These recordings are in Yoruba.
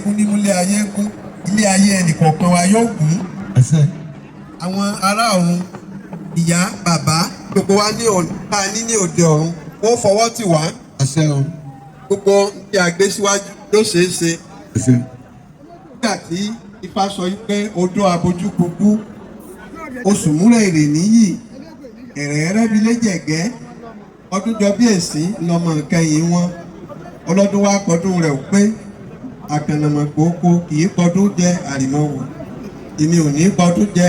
Eégún nímú ilé ayé gún, ilé ayé ẹnìkọ̀ọ̀kan wa yóò gún. Àṣẹ. Àwọn ará ọ̀run, ìyá, bàbá, gbogbo wa ní tá a ní ní òde ọ̀run, wọ́n fọwọ́ tì wá. Àṣẹ o. Gbogbo tí a gbé síwájú yóò ṣeé ṣe. Àṣẹ. Nígbà tí Ifá sọ pé odó abojú kúkú, oṣù múrẹ̀ èrè níyì, ẹ̀rẹ̀ rẹ́bi jẹ̀gẹ́, ọdún jọ bí èsì lọmọ kẹyìn wọn, ọlọ́dún wa pọ̀dún rẹ̀ ò pé, àkànnàmọ̀gbò oko kì í pọdún jẹ àrìmọ́wò. Èmi ò ní pọdún jẹ,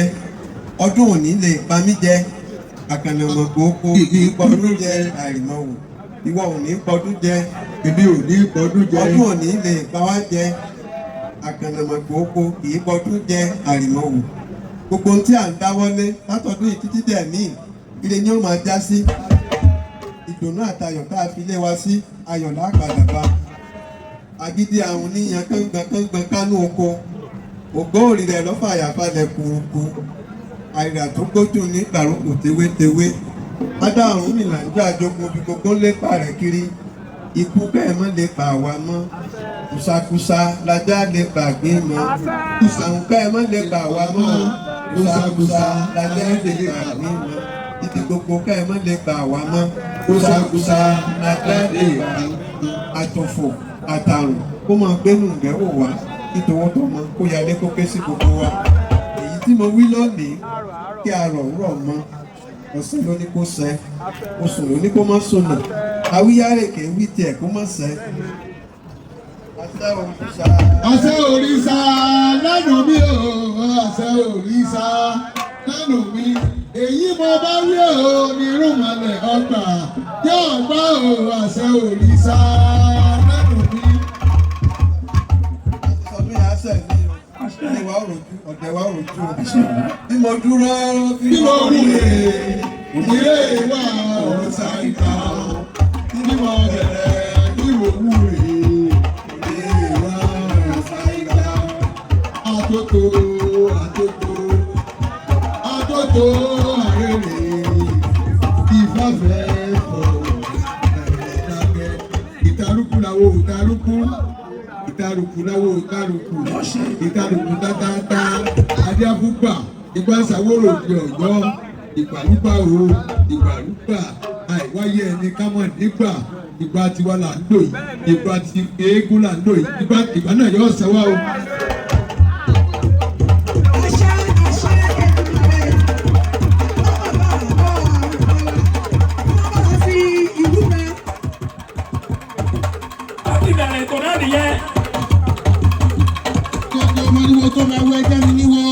ọdún ò ní lè pa mí jẹ. Àkànnàmọ̀gbò oko kì í pọdún jẹ àrìmọ́wò. Ìwọ ò ní pọdún jẹ. Èmi ò ní pọdún jẹ. Ọdún ò ní lè pa wá jẹ. Àkànnàmọ̀gbò oko kì í pọdún jẹ àrìmọ́wò. Gbogbo ohun tí à ń dáwọ́lé látọdún yìí títí dẹ̀ míì, ire ni ó máa já sí. Ìdùnnú àtayọ̀ tá a fi lé wa sí, ayọ̀ lápadà bá. Agídí àrùn níyan kángan kángan kánú oko, ògbóòrì rẹ̀ lọ́fàyà falẹ̀ kùrùkù, àìrà tó gbójú ní gbàrúkù tewétewé. Adá ọ̀run nìlà ń jọ àjogun ibi gbogbo ń lépa rẹ̀ kiri. Ikú kẹ́ mọ́ lè pa àwa mọ́, kùsàkùsà lajá lè pa gbé mọ́. Àrùn kẹ́ mọ́ lè pa àwa mọ́, kùsàkùsà lajá lè pa gbé mọ́. Ibi gbogbo kẹ́ mọ́ lè pa àwa mọ́, kùsàkùsà lajá lè pa. Àtọ̀fọ̀ àtàrùn kó máa gbénú ìgbẹ́wò wá, nítorí tọmọ kó yalé kó ké sí gbogbo wa. Èyí tí mo wí lónìí, kí a rọ̀ rọ̀ mọ́. Ọ̀sẹ̀ ló ní kó sẹ́, oṣù ló ní kó má sọnà, awíyárèké wí tiẹ̀ kó má sẹ́. Àṣẹ òrìṣà. Àṣẹ òrìṣà lẹ́nu mi o, àṣẹ òrìṣà lẹ́nu mi. Èyí mo bá wí o, nírúnmọlẹ̀ ọgbà yóò gbọ́ o, àṣẹ òrìṣà lẹ́nu mi. Sọdún yà á sẹ̀ ní o, ilé wa ò rojú, ọ̀dẹ̀ wa ò rojú o. Bí mo dúró, Bí mo wúre, òmìnira wà òrìṣà ìta. Bí mo bẹ̀rẹ̀, bí mo wúre, òmìnira wà òrìṣà ìta. Àtótó, àtótó, àtótó àrèrè, ìfàfẹ́ fọ̀ ẹ̀ẹ́dàgbẹ́. Ìtarúkú làwọn òtarúkú, ìtarùkù láwo ìtarùkù, ìtarùkù tátátá, adéáfúgbà ìgbà sàwórò òde Ọ̀yọ́, ìgbàlúgbà o, ìgbàlúgbà àìwáyé ẹni kámọ̀ nígbà. Ìgbà tiwa là ń lò yìí, ìgbà tí eégún là ń lò yìí, ìgbà náà yóò ṣẹwà o. Àṣẹ, àṣẹ Èdùmàrè. Ọmọ bá bá bá fi ìlú rẹ. A ti bẹ̀rẹ̀ ètò náà nìyẹn. Jọjọ ọmọ níwo tó máa wọ ẹgbẹ́ mi níwo.